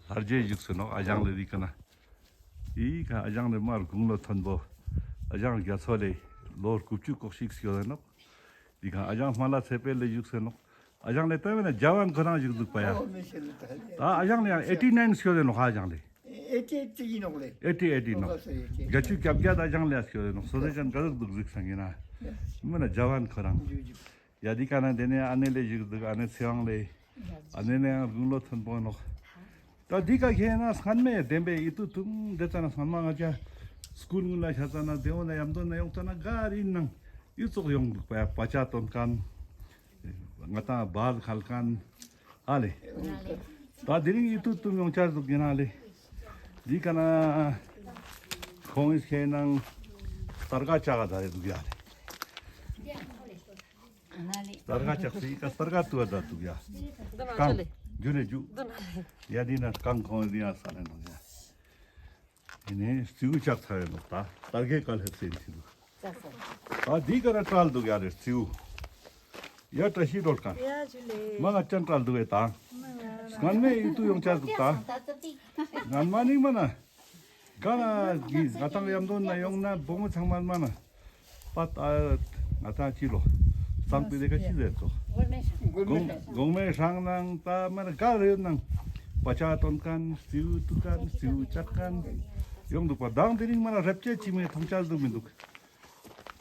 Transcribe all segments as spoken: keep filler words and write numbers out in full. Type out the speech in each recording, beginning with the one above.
ལྷར་རྗེ་བཞུགས་སེ་ནོག་ཨ་ཞང་ལེ་འི་ཀ་ན། འི་ཀ་ཨ་ཞང་ལེ་མར་དགུང་ལོ་མཐོན་པོ། ཨ་ཞང་རྒྱ་མཚོ་ལེ་ལོ་དགུ་བཅུ་གོ་གཅིག་སྐྱོད་དེ་ནོག་འི་ཀ་ཨ་ཞང་མ་ལ་ཚེ་འཕེལ་ལེ་བཞུགས་སེ་ནོག་ཨ་ཞང་ལེ་ཏེ་བོ་ན་ཇ་བན་ཁོ་རང་བཞུགས་འདུག་པ་ཡ། ད་ཨ་ཞང་ལེ་ཡང་ཨེ་ཊི་ནའིན་སྐྱོད་དེ་ནོག་ཨ་ཞང་ལེ། ཨེ་ཊི་ཨེ་ཊི་ཨེ་ཊི་ཨེ་ཊི་ནོག་བརྒྱད་ཅུ་གྱ་བརྒྱད་ད་ཞང་ལེ་ཡ་སྐྱོད་དེ་ནོག་སོ་སོ་ཅན་ག་ཟུག་འདུག་གཟིགས་སང་ཡིན་ན། མི་ན་ཇ་བན་ཁོ་རང་། ཡ་འི་ཀ་ན་ཏེ་ནེ་ཨ་ནེ་ལེ་བཞུགས་འདུག་ཨ་ནེ་ཚེ་དབང་ལེ། ཨ་ནེ་ནེ་ཡང་དགུང་ལོ་མཐོན་པོ་ནོག་ད་འི་ཀ་ཁེ་ན་སྔན་མེ་བདེན་པའི་འི་ཏུ་ཐུང་ཏེ་ཙ་ན་སྔན་མ་ང་ཅ་སྐུལ་ངུན་ལ་ཤ་ཙ་ན་ཏེ་བོ་ན་ཡམ་དོ་ན་ཡོང་ཙ་ན་ག་རིན་ནང་འི་ཙོགས་ཡོང་འདུག་པ་ཡ། པ་ཅག་སྟོན་ཁན། ང་ཏང་བལ་ཁལ་ཁན། ཨ་ལེ། ད་དེ་རིང་འི་ཏུ་ཐུང་ཡོང་ཆ་འདུག་ཡིན་ན་ལེ། འི་ཀ་ན་ཁོང་ངི་ཁེ་ནང་སྟར་ག་ཅག་ག་ད་རེ་འདུག་ཡ་ལེ། སྟར་ག་ཅག་སི་ཀ་སྟར་ག་ཏུ་བ་ད་ཏུ་ཡ། ཀང་། ཇུ་ལེ་ཇུ། ཡ་འི་ན་ཀང་ཁོང་འི་ཡ་ས་ནེ་ནོ་ཡ། ཨེ་ནེ་རྩིའུ་ཅག་ཚ་ཡ་ནོ་ད་སྟར་གའི་ཀ་ལྷེབ་སེ་ཡིན་ཏེ་འདུག་ད་འི་ཀ་ར་བྲལ་འདུག་ཡ་ལེ་རྩིའུ། ཡ་བཀྲ་ཤིས་སྒྲོལ་དཀར། ཡ་ཇུ་ལེ། མ་ང་ཅན་བྲལ་འདུག་ཨེ་ད། སྔན་མེ་འི་ཏུ་ཡོང་ཆ་འདུག་ད། སྔན་མ་ནིང་མ་ན། ག་ན་གི་ང་ཏང་ཡམ་དོ་ན་ཡོང་ན་བོ་མོ་ཚང་མ་མ་ན། པ་ད་ང་ཏང་ཅི་ལོ། སང་པི་དེ་ཀ་ཅི་ཟེར་ཙོ། གོང་མེ་ཧྲང་ནང་ད་མ་ན་ག་རེ་ནང་། པ་ཅག་སྟོན་ཁན་རྩིའུ་ཏུ་ཁན་རྩིའུ་ཅག་ཁན། ཡོང་འདུག་པ་དང་དེ་རིང་མ་ན་རེབ་ཅེ་ཅི་མེ་མཐོང་ཆ་འདུག་མི་འདུག་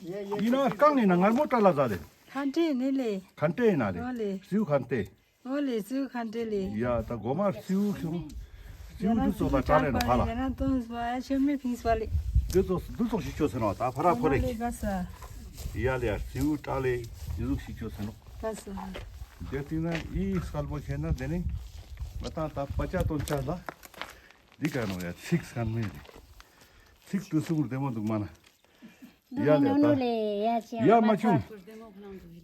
ཡིན་ན་རྐང་ཡིན་ན་ངར་མོ་བྲལ་ལ་ཟ་ལེ། ཁན་ཏེ་ནི་ལེ། ཁན་ཏེ་ཡིན་ན་ལེ། ཨོ་ལེ། རྩིའུ་ཁན་ཏེ། ཨོ་ལེ་རྩིའུ་ཁན་ཏེ་ལེ། ཡ་ད་གོ་མ་རྩིའུ་ཁྱོང་། རྩིའུ་དུ་ཙོགས་ད་བྲལ་ལེ་ནོ་ཧ་ལ། ཡ་ན་སྟོང་སུ་བ་ཡ་ཆོ་མེ་ཕིངས་པ་ལེ། དུ་ཙོགས་དུ་ཙོགས་ཤིག་ཆོ་སེ་ནོ་ད་ཕ་ར་ཕོ་རེ། ཨོ་ལེ་ག་ས། ཡ་ལེ་ཡ་རྩིའུ་བྲལ་ལེ་ཡུ་ཟུག་ཤིག་ཆོ་སེ་ནོ། ག་ས། དེ་ཏི་ན་ཡི་སྐལ་པོ་ཁྱེར་ན་དེ་ནི། ང་ཏང་ད་པ་ཅག་སྟོན་ཆ་ལ། འདི་ག་ནོ་ཡ་ཚིག་སྐམ་མེ་རེ། ཚིག་ཏུ་སུང་རུ་བདེ་མོ་འདུག་མ་ན། ཡ་ལེ་ད། ཡ་མ་ཆུང་།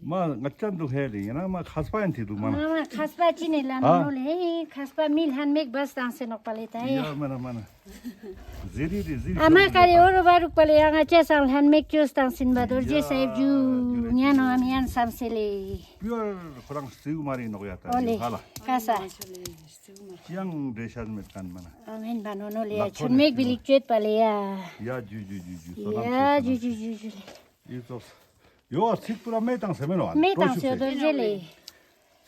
མ་ང་ཅན་འདུག་ཧེ་ལེ་ཡིན་ན་མ་ཁས་པ་ཡིན་ཐི་འདུག་མ་ན། མ་མ་ཁས་པ་ཅི་ནེ་ལ་ནོ་ལེ་ཁས་པ་མི་ལྷན་མེག་བས་བཏང་སེ་ནོག་པ་ལེ་ད་ཡ། ཡ་མ་ན་མ་ན། ཟེ་རི་རི་ཟེ་རི། ཨ་མ་ཀ་རེ་འོ་རུ་བ་རུག་པ་ལེ་ཡ་ང་ཅ་སང་ལྷན་མེག་ཅོས་བཏང་སིན་པ་རྡོ་རྗེ་ས་ཡིབ་ཇུ་ཉན་ནོ་ཨ་མི་ཡན་སམ་སེ་ལེ། པིའུར་ཁོ་རང་རྩིའུ་མ་རེ་ནོག་ཡ་ད་ཨོ་ལེ་ཧ་ལ། ཀ་ས། ཅི་ཡང་འགྲེལ་བཤད་མེད་ཁན་མ་ན། ཨ་མེན་པ་ནོ་ནོ་ལེ་ཡ་ཆུན་མེག་བི་ལིག་ཅོད་པ་ལེ་ཡ། ཡ་ཇུ་ཇུ་ཇུ་ཇུ། ཡ་ཇུ་ཇུ་ཇུ་ཇུ་ལེ། ཡི་ཙོགས། ཡོ་ཚིག་པུ་ར་མེ་བཏང་སེ་མེ་ནོ་ཨ། མེ་བཏང་སེ་རྡོ་རྗེ་ལེ།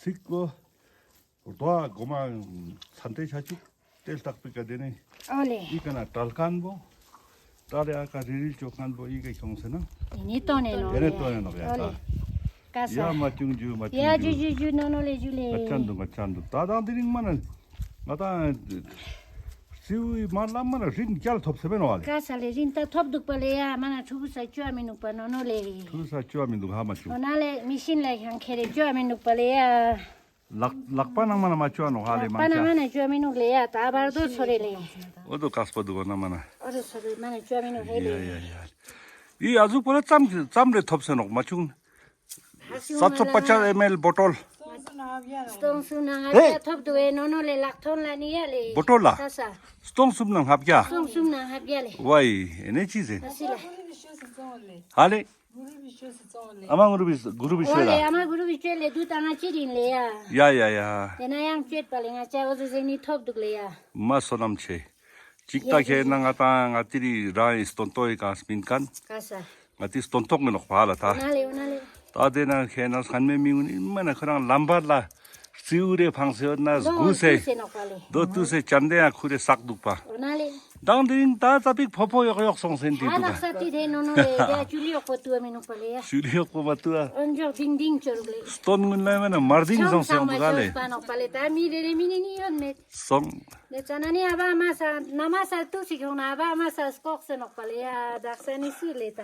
ཚིག་པོ། རྡོ་ཨ་གོ་མ་ཚན་ཏེ་ཆ་ཅུག་ཏེ་ལྟག་པི་ཀ་དེ་ནི། ཨོ་ལེ། ཡི་ཀ་ན་བྲལ་ཁན་བོ། ད་རེ་ཨ་ཀ་རི་རི་ཅོ་ཁན་བོ་ཡི་ཀ་ཁྱོང་སེ་ན། ཡི་ནི་ཏོ་ནེ་ནོ། ཡ་རེ་ཏོ་ནེ་ནོ་ཡ་ཨོ་ལེ། ད། ཀ་ས། ཡ་མ་ཅུང་ཇུ་མ་ཅུང་ཇུ། ཡ་ཇུ་ཇུ་ཇུ་ནོ་ནོ་ལེ་ཇུ་ལེ། ང་ཅན་འདུག་ང་ཅན་འདུག་ད་དང་དེ་རིང་མ་ན། ང་དང་། རྩིའུ་མ་ལ་མ་ན་རིན་རྒྱལ་ཐོབ་སེ་མེ་ནོ་ཨ་ལེ། ཀ་ས་ལེ་རིན་ད་ཐོབ་འདུག་པ་ལེ་ཡ་མ་ན་ཕྲུ་གུ་ས་ཅོ་ཨ་མི་ནུག་པ་ནོ་ནོ་ལེ། ཕྲུ་གུ་ས་ཅོ་ཨ་མི་འདུག་ཧ་མ་ཅུང་། འོ་ན་ལེ་མི་ཤིན་ལ་ཡང་ཁེ་རེ་ཅོ་ཨ་མི་ནུག་པ་ལེ་ཡ། ལག་ལག་པ་ནང་མ་ན་མ་ཅོ་ཨ་ནོག་ཧ་ལེ་ལག་པ་མན་ཆ། ནང་མ་ན་ཅོ་ཨ་མི་ནུག་ལེ་ཡ་ད་བར་དོ་ཚོ་རེ་ལེ། འོ་དོ་ཀགས་པ་འདུག་འོ་ན་མ་ན། འོ་དོ་ཚོ་རེ་མ་ན་ཅོ་ཨ་མི་ནུག་ཧེ་ལེ། ཡ་ཡ་ཡ། ཡི་ཨ་ཟུག་པོ་ལ་ཙམ་ཙམ་རེ་ཐོབ་སེ་ནོག་མ་ཅུང་། ས་ཚོ་པ་ཅར་ཨེམ་ཨེལ་བོ་ཊོལ། སྟོང་སུམ་ནང་ཧབ་ཡ་ཐོབ་འདུག་ཨེ་ནོ་ནོ་ལེ་ལག་ཐོན་ལ་ནི་ཡ་ལེ། བོ་ཊོལ་ལ། ས་ས། སྟོང་སུམ་ནང་ཧབ་ཡ། སྟོང་སུམ་ནང་ཧབ་ཡ་ལེ། ཝའི་ཨེ་ནེ་ཅི་ཟེར། ཨ་སི་ལ། ཧ་ལེ། ཨ་མ་གུ་རུ་བི་གུ་རུ་བི་ཨོ་ཤོད་ལ། ཨ་མ་གུ་རུ་བི་ཤོད་ལེ་དུ་ད་ང་ཅི་རིན་ལེ་ཡ། ཡ་ཡ་ཡ། དེ་ན་ཡང་ཤོད་པ་ལེ་ང་ཅ་འོ་ཟེ་ཟེ་ནི་ཐོབ་འདུག་ལེ་ཡ། མ་བསོད་ནམས་ཆེ། ཅིག་ད་ཁེ་ན་ང་དང་ང་ཏི་རི་རང་ཡི་སྟོན་ཐོག་གི་ཀ་སྨིན་ཁན། ཀ་ས། ང་ཏི་སྟོན་ཐོག་མི་ནོག་པ་ལ་ད། ཨོ་ན་ལེ་ཨོ་ན་ལེ། ད་དེ་ན་ཁེ་ན་སྔན་མེ་མི་འུ་ནི་མ་ན་ཁོ་རང་ལམ་བར་ལ་རྩིའུ་རེ་ཕངས་སེ་ཡོད་ན་སྒུག་སེ། ལོ་ཏུ་སེ་ནོག་པ་ལེ། ལོ་ཏུ་སེ་ཅན་དེ་ཡང་ཁུ་རེ་སག་འདུག་པ། ཨོ་ན་ལེ། དང་དེ་རིང་ད་ཙ་པིག་ཕོ་ཕོ་ཡོག་ཡོག་སོང་སེ་འདི་ཨ་འདུག་ནག་ས་ཏི་དེ་ནོ་ནོ་ལེ་ཡ་ཅུ་ལི་ཡོག་པོ་ཏུ་ཨ་མི་ནུག་པ་ལེ་ཡ། ཅུ་ལི་ཡོག་པོ་མ་ཏུ་ཨ། ཨོན་ཇོག་ལྡིང་ལྡིང་ཅོ་རུག་ལེ། སྟོན་ངུན་ལ་མེ་ན་མར་ལྡིང་སོང་སེ་འདུག་ག་ལེ། ཆང་ས་མ་ཅོས་པ་ནོག་པ་ལེ་ད་མི་རེ་རེ་མི་ནི་ནི་ཡོད་མེད། སོང་། ནེ་ཙ་ན་ནི་ཨ་བ་ཨ་མ་ས་ན་མ་ས་ཏུ་སི་ཁྱོང་ན་ཨ་བ་ཨ་མ་ས་སྐོག་སེ་ནོག་པ་ལེ་ཡ་དག་ས་ནི་སུ་ལེ་ད།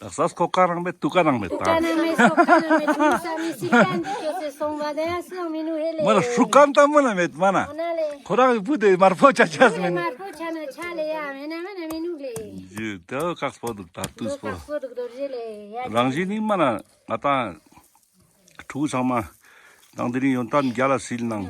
དག་ས་སྐོག་ཀ་རང་མེད་ཏུ་ཀ་རང་མེད་ཏུ་ཀ་ད། རང་མེད་སྐོག་ཀ་རང་མེད་ཏུ་ས་མི་སི་ཀ་འདི་ཅོ་སེ་སོང་བ་དེ་ཡ་སུ་ཡང་མི་ནུ་ཧེ་ལེ། མ་ན་ཧྲུ་ཀན་ད་མ་ན་མེད་མ་ན། ཨོ་ན་ལེ། ཁོ་རང་གི་བུ་དེ་དམར་པོ་ཆ་ཆ་སི་མེད། དམར་པོ་ཆ་ན་ཆ་ལེ་ཡ་མེ་ན་མེ་ན་མི་ནུག་ལེ། ཇུ་དེ་ཀགས་པོ་འདུག་ད་ཏུས་པོ། ཀགས་པོ་འདུག་རྡོ་རྗེ་ལེ་ཡ། རང་བཞིན་ནི་མ་ན་ང་དང་། ཕྲུ་གུ་ཚང་མ་དང་དེ་རིང་ཡོན་ཏན་རྒྱལ་ལ་སིལ་ནང་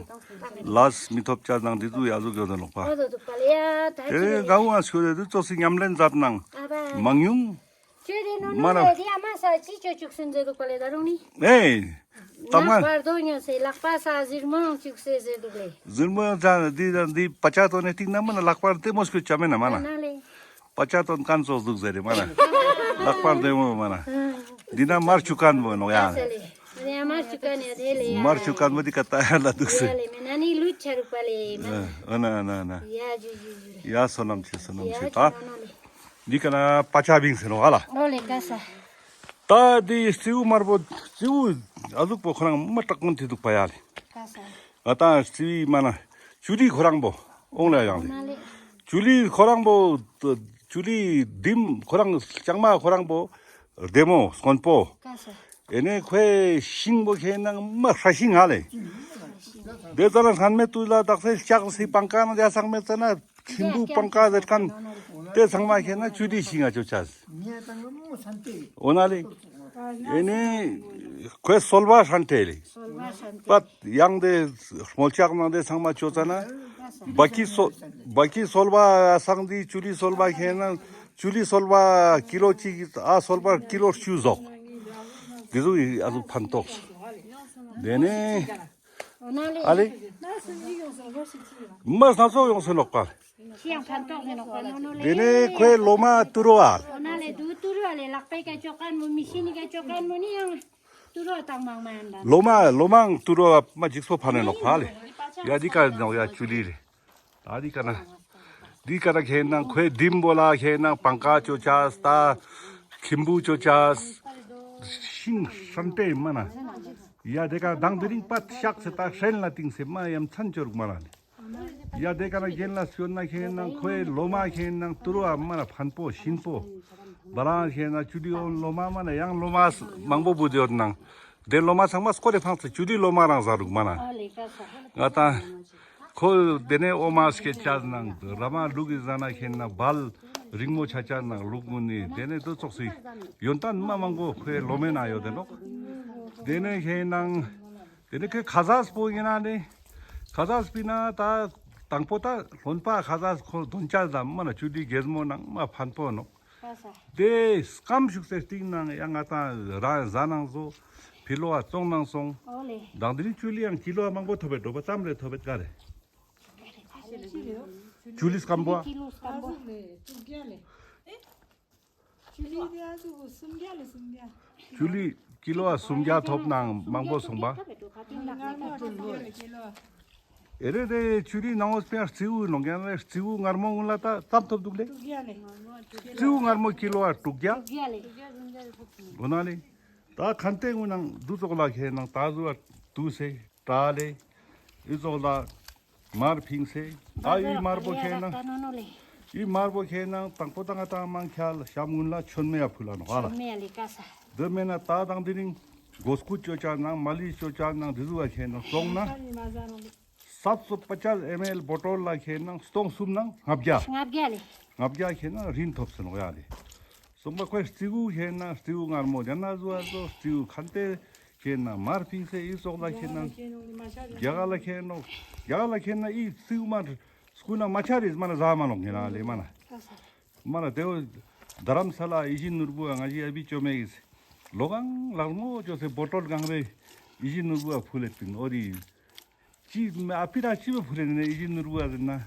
ལས་མི་ཐོབ་ཅ་དང་དེ་ཚོ་ཡ་ཟུག་ཡོད་དེ་ལོག་པ། ཨོ་དོ་དུ་པ་ལེ་ཡ་ད་དེ་ཅི་ལེ། ག་བོ་ང་སྐྱོད་དེ་དུ་ཙོགས་སི་ཉམས་ལེན་མཛད་ནང་ཨ་བ། མང་ཉུང་། ཁྱོད་དེ་ནོ་མ་ན་ནོ་ལེ་དེ་ཨ་མ་ས་ཅི་ཅོ་ཅུག་སུན་ཟེར་འདུག་པ་ལེ་ད་རུང་ནི། ཨེ། ལག་པར་རྡོ་ཉོས་སེ་ལག་པ་ས་ཟིར་མོ་ཡང་ཅུག་སེ་ཟེར་འདུག་ལེ། ཟིར་མོ་ཡང་ཅང་འདི་དང་འདི་པ་ཅག་ཏོ་ནེ་ཏིག་ན་མ་ན་ལག་པར་ཏེ་མོ་སྐྱོད་ཅ་མེ་ན་མ་ན། ན་ལེ། པ་ཅག་ཏོ་ཀན་ཙོགས་འདུག་ཟེར་རེ་མ་ན། ལག་པར་ཏེ་མོ་མ་ན། འདི་ན་མར་ཆུ་ཀན་བོ་ནོག་ཡ། ལེ། ཡ་མར་ཆུ་ཀན་ཡ་དེ་ལེ་ཡ། མར་ཆུ་ཀན་བོ་འདི་ཀ་ཏ་ཡ་ལ་འདུག་ཡ་སེ། ལེ་མེ་ན་ནི་ལུད་ཆ་རུག་པ་ལེ་མ་ན། ཨ་ན་ཨ་ན་ཨ་ན། ཡ་ཇུ་ཇུ་ཇུ། ཡ་སོ་ནམ་ཆེ་སོ་ནམ་ཡ་ཆེ་ཇུ་ད། ནོ་ནོ་ལེ། འདི་ཀ་ན་པ་ཅག་བིང་སེ་ནོག་ཨ་ལ། ཨོ་ལེ་ཀ་ས། ད་འདི་རྩིའུ་དམར་པོ་རྩིའུ་ཨ་ཟུག་པོ་ཁོ་རང་མ་དྲག་ཀུན་ཐི་འདུག་པ་ཡ་ལེ། ཀ་ས། ང་ཏང་རྩིའུ་མ་ན་ཅུ་ལི་ཁོ་རང་པོ་ཨོང་ལ་ཡང་ལེ། ན་ལེ། ཅུ་ལི་ཁོ་རང་པོ་ཅུ་ལི་ལྡེམ་ཁོ་རང་ལྕང་མ་ཁོ་རང་པོ་ལྡེ་མོ་སྔོན་པོ། ཀ་ས། ཨེ་ནེ་ཁོའི་ཤིང་པོ་ཁེ་ནང་མ་ཧྲ་ཤིང་ཧ་ལེ། དེ་ཙ་ན་སྔན་མེ་ཏུ་ལ་དག་སེ་ལྕགས་སི་པང་ཀ་ན་དེ་སང་མེ་ཙ་ན། ཁྱིམ་བུ་པང་ཀ་ཟེར་ཁན་དེ་ཚང་མ་ཁེ་ན་ཅུ་ལི་ཤིང་ང་ཅོ་ཅས། འོ་ན་ལེ། ཨེ་ནེ་ཁོའི་སོལ་བ་ཧྲན་ཏེ་ལེ། པད་ཡང་དེ་སྨོལ་ལྕགས་ནང་དེ་ཚང་མ་ཅོ་ཙ་ན། བ་ཀི་སོ་བ་ཀི་སོལ་བ་སང་དེ་ཅུ་ལི་སོལ་བ་ཁེ་ན་ཅུ་ལི་སོལ་བ་ཀི་ལོ་གཅིག་ཨ་སོལ་བ་ཀི་ལོ་བཅུ་ཟོག། དེ་ཚོ་ཨ་ཚོ་ཕན་ཐོགས། དེ་ནེ། ཨ་ལེ། མ་སྣ་ཚོགས་ཡོང་སེ་ནོག་པ། དེ་ནེ་ཁོའི་ལོ་མ་ཏུ་རོ་ཨ། ལོ་མ་ལོ་མའང་ཏུ་རོ་ཨ་མ་འཇིགས་པོ་ཕན་ནོག་པ་ལེ། ཡ་འདི་ཀ་ནོག་ཡ་ཅུ་ལི་ལེ། ད་འདི་ཀ་ན། འདི་ཀ་ན་ཁེ་ནང་ཁོའི་ལྡེམ་པོ་ལ་ཁེ་ནང་པང་ཀ་ཅོ་ཅས་ད། ཁྱིམ་བུ་ཅོ་ཅས། ཤིང་ཧྲན་ཏེ་མ་ན། ཡ་དེ་ཀ་དང་དེ་རིང་པད་ཤག་སེ་ད་ཧྲན་ལ་ཏིང་སེ་མ་ཡ་མཚན་ཅོ་རུག་མ་ལ་ནི། ཡ་དེ་ཀ་ན་རྒན་ལ་སྐྱོན་ན་ཁེ་ནང་ཁོའི་ལོ་མ་ཁེ་ནང་ཏུ་རོ་ཨ་མ་ན་ཕན་པོ་ཤིན་པོ། བ་རང་ཁེ་ནང་ཅུ་ལི་ཨོན་ལོ་མ་མ་ན་ཡང་ལོ་མ་མང་པོ་བུ་དེ་ཡོད་ནང་། དེ་ལོ་མ་ཚང་མ་སྐོར་རེ་ཕངས་ཏེ་ཅུ་ལི་ལོ་མ་རང་ཟ་རུག་མ་ན། ང་ཏང་། ཁོ་དེ་ནེ་འོ་མ་སྐྱེ་ཅས་ནང་ར་མ་ལུག་གི་ཟ་ན་ཁེ་ནང་བལ་རིང་མོ་ཆ་ཅས་ནང་ལུག་མུ་ནི་དེ་ནེ་དུ་ཙོགས་སི་ཡོན་ཏན་མ་མང་པོ་ཁོའི་ལོ་མའི་ནང་ཡོད་དེ་ནོག། དེ་ནེ་ཁེ་ནང་དེ་ནེ་ཁོའི་ཁ་ཟས་པོ་ཡིན་ན་ནི་ཁ་ཟས་པི་ན་ད་དང་པོ་ད་ལྷོན་པ་ཁ་ཟས་ཁོ་དོན་ཅས་ད་མ་ན་ཅུ་ལི་རྒྱལ་མོ་ནང་མ་ཕན་པོ་ནོག། དེ་སྐམ་ཞུགས་སེ་སྟིང་ནང་ཡང་ང་ཏང་རང་ཟ་ནང་བཟོ། ཕི་ལོ་བ་བཙོང་ནང་སོང་། ཨོ་ལེ། དང་དེ་རིང་ཅུ་ལི་ཡང་ཀི་ལོ་བ་མང་པོ་ཐོབ་པའི་འགྲོ་པ་ཙམ་རེ་ཐོབ་པའི་ཀ་རེ། ཅུ་ལི་སྐམ་པོ། ཅུ་ལི་ཀི་ལོ་བ་སུམ་བརྒྱ་ལེ་སུམ་བརྒྱ། ཅུ་ལི་ཀི་ལོ་བ་སུམ་བརྒྱ་ཐོབ་ནང་མང་པོ་སོང་པ། ཨེ་རེ་རེ་ཅུ་ལི་ནང་འོ་སྤེ་རྩིའུ་ནོག་ཡང་རེ་རྩིའུ་མངར་མོ་གུན་ལ་ད་ཙམ་ཐོབ་འདུག་ལེ། རྩིའུ་མངར་མོ་ཀི་ལོ་བ་དྲུག་བརྒྱ། འོ་ན་ལེ། ད་ཁན་ཏེ་གུན་ནང་དུ་ཙོགས་ལ་ཁེ་ནང་ད་ཟུ་བ་དུ་སེ་དྲ་ལེ། ཨི་ཙོགས་ལ་མར་ཕིང་སེ། ད་ཨི་མར་པོ་ཁེ་ནང་ཨི་མར་པོ་ཁེ་ནང་དང་པོ་ད་ང་ཏང་མང་ཁྱ་ལ་ཤམ་གུན་ལ་མཆོད་མེ་ཡ་ཕུལ་ལ་ནོག་ཨ་ལ། མཆོད་མེ་ཡ་ལེ་ཀ་ས། དེ་མེད་ན་ད་དང་དེ་རིང་གོས་སྐུད་ཅོ་ཅ་ནང་མ་ལི་ཅོ་ཅ་ནང་དེ་ཟུ་བ་ཁེ་ནང་བཙོང་ན། སབ་སོ་པ་ཅཱས་ཨེམ་ཨེལ་བོ་ཊོལ་ལ་ཁེ་ནང་སྟོང་གསུམ་ནང་ལྔ་བརྒྱ། ལྔ་བརྒྱ་ལེ། ལྔ་བརྒྱ་ཁེ་ནང་རིན་ཐོབ་སེ་ནོག་ཡ་ལེ། སོང་པ་ཁོའི་རྩིའུ་ཁེ་ནང་རྩིའུ་མངར་མོ་རྒྱ་ན་ཟུ་བ་ཟོ་རྩིའུ་ཁན་ཏེ་ཁེ་ནང་མར་ཕིང་སེ་ཨི་ཙོགས་ལ་ཁེ་ནང་རྒྱ་ག་ལ་ཁེ་ནོག། རྒྱ་ག་ལ་ཁེ་ནང་ཨི་རྩིའུ་མར་སྐུ་ན་མ་ཆ་རེས་མ་ན་ཟ་མ་ནོག་ངེ་ན་ལེ་མ་ན། མ་ན་དེ་བོ་རྡ་རམ་ས་ལ་ཨི་ཞི་ནོར་བུ་ང་ཞི་ཨ་བི་ཅོ་མེ་གིས་ལོ་གང་ལག་མོ་ཅོ་སེ་བོ་ཊོལ་གང་རེ་ཨི་ཞི་ནོར་བུ་ཨ་ཕུལ་ལེ་ཏིན་འོ་རི། ཅི་ཨ་ཕི་ན་ཅི་བ་ཕུལ་ལེ་ནེ་ཨི་ཞི་ནོར་བུ་ཨ་ཟེར་ན།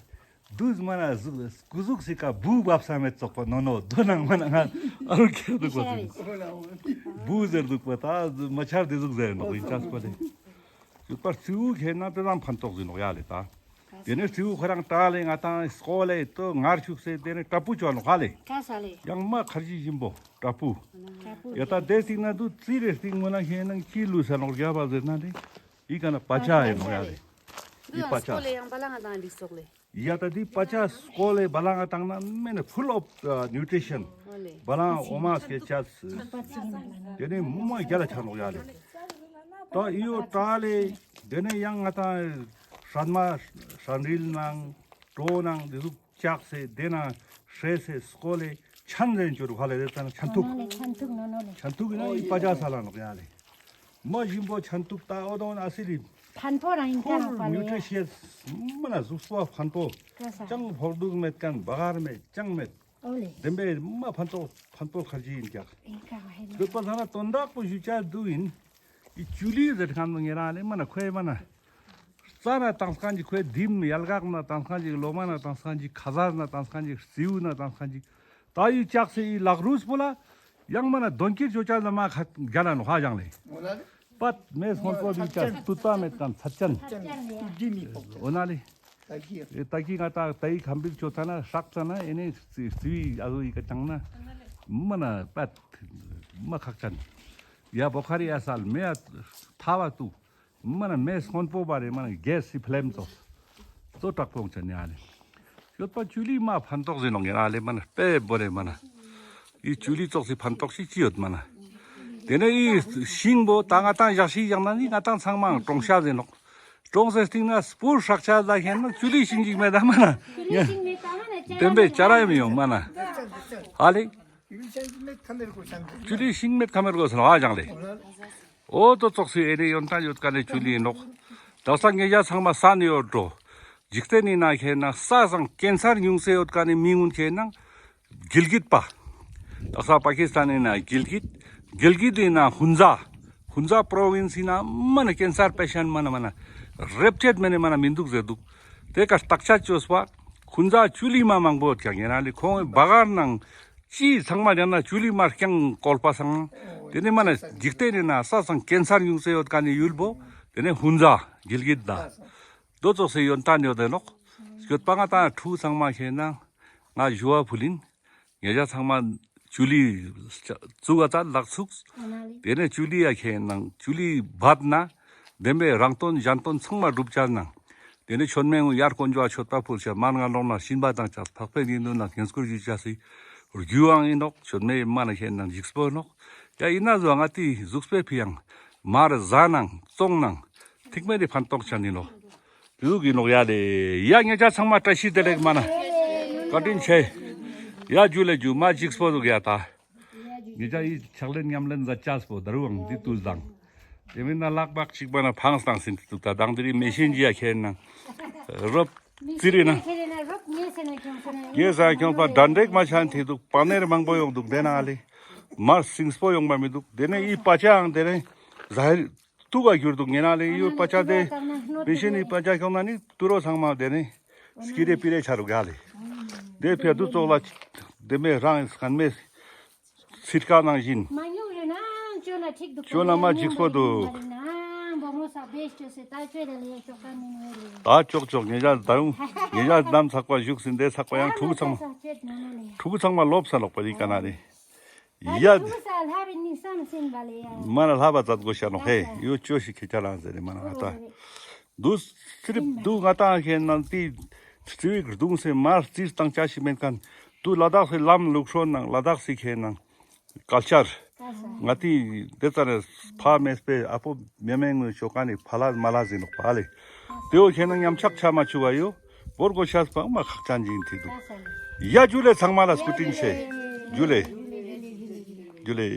དུས་མ་ན་གཟུགས་སྐུ་གཟུགས་སི་ཀ་བུ་བབས་ས་མེད་ཙོག་པ་ནོ་ནོ་དོ་ནང་མ་ན་ང་ཨ་རུ་ཁྱེར་འདུག་པ་ཟེར། བུ་ཟེར་འདུག་པ་ད་མ་ཆར་དེ་ཟུག་ཟེར་ནོག་ཡིན་ཅག་པ་ལེ། ཡོད་པར་རྩིའུ་ཁེ་ནང་དེ་དང་ཕན་ཐོགས་ཟིན་ནོག་ཡ་ལེ་ད། དེ་ནས་རྩིའུ་ཁོ་རང་ད་ལེ་ང་ཏང་སྐོ་ལེ་ཏོ་ངར་ཆུག་སེ་དེ་ནས་ཏྲ་པུ་ཅོ་ནོག་ཧ་ལེ། ཀ་ས་ལེ། ཡང་མ་ཁར་ཇི་ཞིམ་པོ་ཏྲ་པུ། ཏྲ་པུ་ཡ་ད་དེ་སྟིང་ན་དུ་རྩི་རེ་སྟིང་མོ་ན་ཁེ་ནང་ཁྱི་ལུས་ས་ནོག་རྒྱ་བ་ཟེར་ན་ལེ། ཨི་ཀ་ན་པ་ཅ་ཡིན་ནོག་ཡ་ལེ། ཨི་པ་ཅ། སྐོ་ལེ་ཡང་བ་ལང་ང་ཏང་འདི་སོག་ལེ། ཡ་ད་འདི་པ་ཅ་སྐོ་ལེ་བ་ལང་ང་ཏང་ན་མེ་ནེ་ཕུལ་ཨོཕ་ནིའུ་ཊི་རི་ཤན། ཨོ་ལེ། བ་ལང་འོ་མ་སྐྱེ་ཅས། དེ་ནས་མུ་མ་རྒྱ་ལ་ཆ་ནོག་ཡ་ལེ། ད་ཨི་ཡོ་ཏྲ་ལེ། དེ་ནས་ཡང་ང་ཏང་སྲན་མ་སྲན་རིལ་ནང་གྲོ་ནང་དེ་ཟུག་བཅག་སེ་དེ་ན་ཧྲེ་སེ་སྐོ་ལེ་ཆན་ཟེར་ཅོ་རུ་ཧ་ལེ་རེ་ཙ་ན་ཆན་ཐུག། ནོ་ནོ་ལེ་ཆན་ཐུག་ནོ་ནོ་ལེ། ཆན་ཐུག་ཡིན་ན་ཨི་པ་ཅ་ས་ལ་ནོག་ཡ་ལེ། མ་ཞིམ་པོ་ཆན་ཐུག་ད་འོ་དོ་ན་ཨ་སི་རི། ཕན་པོ་རང་ཡིན་ཀ་ནོག་པ་ལེ། ནིའུ་ཊི་རི་ཤན་མ་ན་གཟུགས་པོ་ཕན་པོ། ཀ་ས། ཅང་ཕོག་སྡུག་མེད་ཁན་བ་གར་མེད་ཅང་མེད། ཨོ་ལེ། དེན་པའི་མ་ཕན་ཐོགས་ཕན་ཐོགས་ཁར་ཇི་ཡིན་ཀྱག། ཨེ་ཀ་བ་ཧེ་ན། ལོ་པ་ལྷ་ན་དོན་དག་པོ་ཞུ་ཆ་དུ་ཡིན། ཨི་ཅུ་ལི་ཟེར་ཁན་མོ་ཉེ་རང་ལེ་མ་ན་ཁོའི་མ་ན། རྩ་ན་ཏང་སྐན་ཅིག་ཁོའི་དིམ་ཡལ་གག་ན་ཏང་སྐན་ཅིག་ལོ་མ་ན་ཏང་སྐན་ཅིག་ཁ་ཟས་ན་ཏང་སྐན་ཅིག་རྩིའུ་ན་ཏང་སྐན་ཅིག་ད་ཡུ་ལྕགས་སེ་ཨི་ལག་རུས་པོ་ལ་ཡང་མ་ན་དོན་ཀིར་ཅོ་ཆ་ན་མ་ཁ་རྒྱ་ལ་ནོ་ཧ་ཡང་ལེ། འོ་ན་ལེ། པད་མེ་སྔོན་པོ་ལི་ཆ་ཏུ་ཏ་མེད་ཀན་ཚད་ཅན། ཚད་ཅན་ལེ། ཏུ་ཏི་མི་པོ། འོ་ན་ལེ། ད་ཀི་ང་ཏང་ད་ཡི་ཁམ་བིར་ཅོ་ཐ་ན་ཧྲག་ཙ་ན་ཨེ་ནེ་རྩི་རྩི་བི་ཨ་ཟུ་ཡི་ཀ་ཅང་ན་མ་ན་པད་མ་ཁག་ཅན། ཡ་བོ་ཁ་རི་ཡ་སལ་མེ་ཡ་ཐ་བ་ཏུ་མ་ན་མེ་སྔོན་པོ་བ་རེ་མ་ན་གེ་སི་སི་ཕི་ལེམ་ཙོགས་ཙོ་དྲག་པོ་ཡོང་ཆ་ནི་ཨ་ལེ། ཡོད་པ་ཅུ་ལི་མ་ཕན་ཐོགས་ཟེར་ནོག་ཡ་ལེ་མ་ན་པེ་བོ་རེ་མ་ན། ཨི་ཅུ་ལི་ཙོགས་སི་ཕན་ཐོགས་ཤིག་ཅི་ཡོད་མ་ན། དེ་ནེ་ཨི་ཤིང་བོ་ད་ང་ཏང་ཞག་ཤིག་ཡང་ན་ནི་ང་ཏང་ཚང་མ་གྲོང་ཤ་ཟེར་ནོག། གྲོང་སེ་སྟིང་ན་སྤུར་ཧྲག་ཆ་ལ་ཁེན་ན་ཅུ་ལི་ཤིང་ཅིག་མེད་ད་མ་ན། ཅུ་ལི་ཤིང་མེད་ད་མ་ན་ཅ་དེན་པའི་ཅ་ར་ཡ་མི་ཡོང་མ་ན། ཧ་ལེ། ཅུ་ལི་ཤིང་མེད་ཁ་མེར་གོ་ས་ན་ཧ་ཅང་ལེ། འོ་དོ་ཙོགས་སི་ཨེ་ནེ་ཡོན་ཏན་ཡོད་ཀ་ནེ་ཅུ་ལི་ཡིན་ནོག། ད་ས་ངེ་ཞ་ཚང་མ་ས་ནེ་ཡོད་འགྲོ། འཇིག་རྟེན་ནི་ན་ཁེན་ན་ས་སང་ཀེན་སར་ཉུང་སེ་ཡོད་ཀ་ནེ་མི་ངུན་ཁེན་ན་གིལ་གིད་པ། ད་ས་པ་ཀི་སི་ཐན་ནི་ན་གིལ་གིད། གིལ་གིད་ནི་ན་ཧུན་ཛ། ཧུན་ཛ་པྲོ་ཝིན་སི་ན་མ་ན་ཀེན་སར་པེ་ཤན་མ་ན་མ་ན་རེབ་ཅེད་མེ་ནེ་མ་ན་མི་འདུག་ཟེར་འདུག། དེ་ཀ་བརྟག་དཔྱད་ཅོས་པ་ཧུན་ཛ་ཅུ་ལི་མ་མང་པོ་ཡོད་ཀྱག་ཡིན་ན་ལེ་ཁོང་བ་གར་ནང་ཅི་ཚང་མ་ཡང་ན་ཅུ་ལི་མ་རྐྱང་བཀོལ་པ་སང་། དེ་ནེ་མ་ན་འཇིག་རྟེན་ནི་ན་ས་སང་ཀེན་སར་ཉུང་སེ་ཡོད་ཀ་ནེ་ཡུལ་བོ་དེ་ནེ་ཧུན་ཛ་གིལ་གིད་ད། དོ་ཙོགས་སེ་ཡོན་ཏན་ཡོད་དེ་ནོག། སྐྱོད་པ་ང་ཏང་ཕྲུ་གུ་ཚང་མ་ཁེན་ན་ང་ཞུ་བ་ཕུལ་ཡིན། ངེ་ཞ་ཚང་མ་ཅུ་ལི་བཙུགས་ཨ་ཙ་ལག་ཚུགས། དེ་ནེ་ཅུ་ལི་ཡ་ཁེན་ན་ཅུ་ལི་བད་ན་དེན་པའི་རང་དོན་གཞན་དོན་ཚང་མ་འགྲུབ་ཆ་ནང་། དེ་ནེ་མཆོད་མེ་ངུ་ཡར་དཀོན་མཆོག་མཆོད་པ་ཕུལ་ཆ་མར་ང་ལོང་ན་སྦྱིན་པ་བཏང་ཆ་འཕགས་པའི་དགེ་འདུན་ལ་བསྙེན་བཀུར་ཞུ་ཆ་སི་རྒྱུའང་ཡིན་ནོག། མཆོད་མེ་མ་ན་ཁེན་ན་འཇིགས་པོ་ནོག། ཡ་ཡིན་ན་ཟོ་ང་ཏི་གཟུགས་པོའི་ཕི་ཡང་མར་ཟ་ནང་བཙོང་ནང་ཐིག་མེ་རི་ཕན་ཐོགས་ཆ་ནི་ནོག། དེ་ཟུག་གི་ནོག་ཡ་ལེ། ཡ་ངེ་ཅག་ཚང་མ་བཀྲ་ཤིས་བདེ་ལེགས་མ་ན། བཀའ་དྲིན་ཆེ། ཡ་ཇུ་ལེ་ཇུ་མ་འཇིགས་པོ་ཟུག་ཡ་ད། ངེ་ཅག་ཡི་ཕྱག་ལེན་ཉམས་ལེན་མཛད་ཅས་པོ་ད་རུང་འདི་དུས་དང་། དེ་མིན་ན་ལག་པག་ཅིག་པ་ན་ཕངས་བཏང་སིན་དུ་ད་དང་དེ་རིང་མེ་ཤིན་ཇི་ཡ་ཁེན་ན། རོབ་ཙི་རི་ན། ངེ་ས་ཁྱོང་པ་དྲ་འགྲིག་མ་ཆ་ན་ཐེ་འདུག་པ་ནེར་མང་པོ་ཡོང་འདུག་དེ་ན་ལེ། མར་སིང་སྤོ་ཡོང་པ་མི་འདུག་དེ་ནས་ཡི་པ་ཅའང་དེ་ནས་ཟ་ཧེར། ཏུ་ག་གྱུར་འདུག་ཉེ་ན་ལེ་ཡོད་པ་ཅ་དེ། མི་ཤེས་ནི་པ་ཅ་ཁྱོང་ན་ནི་ཏུ་རོ་ཚང་མ་དེ་ནི་སྐྱི་རེ་པི་རེ་ཆ་རུ་ག་ལེ། དེ་ཕྱི་དུ་ཙོག་ལ་དེ་མེ་རང་སྐན་མེ་སིར་ཀ་ནང་བཞིན། མ་ཉུག་རེ་ན་ཅོ་ན་ཁྲིག་འདུག་ཅོ་ན་མ་འཇིགས་པོ་འདུག། ན་བོ་མོ་ས་བེས་ཅོ་སེ་ད་ཅོ་རེ་ལེ་ཅོ་ཀ་མིན་ནི་རེ། ད་ཅོག་ཅོག་ཉེ་ཞ་ད་རུང་ཉེ་ཞ་ནམ་ཚག་པ་བཞུགས་ཟིན་དེ་ཚག་པ་ཡང་ཕྲུ་གུ་ཚང་མ་ཕྲུ་གུ་ཚང་མ་ལོབས་ས་ལོག་པ་རི་ཀ་ན་རེ། ཡ། མ་ན་ལྷ་བ་ཛད་གོ་ཤ་ནོག་ཧེ། ཡོ་ཅོ་ཤི་ཁེ་ཆ་རང་ཟེར་རེ་མ་ན་ང་ཏ། དུ་སིརིབ་དུ་ང་ཏང་ཁེ་ནང་ཏི་སྤྲེའུ་གི་གདུང་སེ་མར་རྩིར་བཏང་ཆ་ཤི་མེད་ཁན། དུ་ལ་དྭགས་སི་ལམ་ལུགས་སྲོལ་ནང་ལ་དྭགས་སི་ཁེ་ནང་ཀལ་ཅར། ང་ཏི་དེ་ཙ་ནས་ཕ་མེས་པའི་ཨ་པོ་མེ་མེ་ངུ་ཤོ་ཀ་ནི་ཕ་ལ་མ་ལ་ཟིན་ནོག་པ་ལེ། དེའོ་ཁེ་ནང་ཉམས་ཆག་ཆ་མ་ཆུ་བ་ཡོ། བོར་གོ་ཤ་སྤང་མ་ཁག་ཅན་ཅིག་ཡིན་ཐིག་འདུག། ཡ་ཇུ་ལེ་ཚང་མ་ལ་སྐུ་དྲིན་ཆེ། ཇུ་ལེ། ཇུ་ལེ།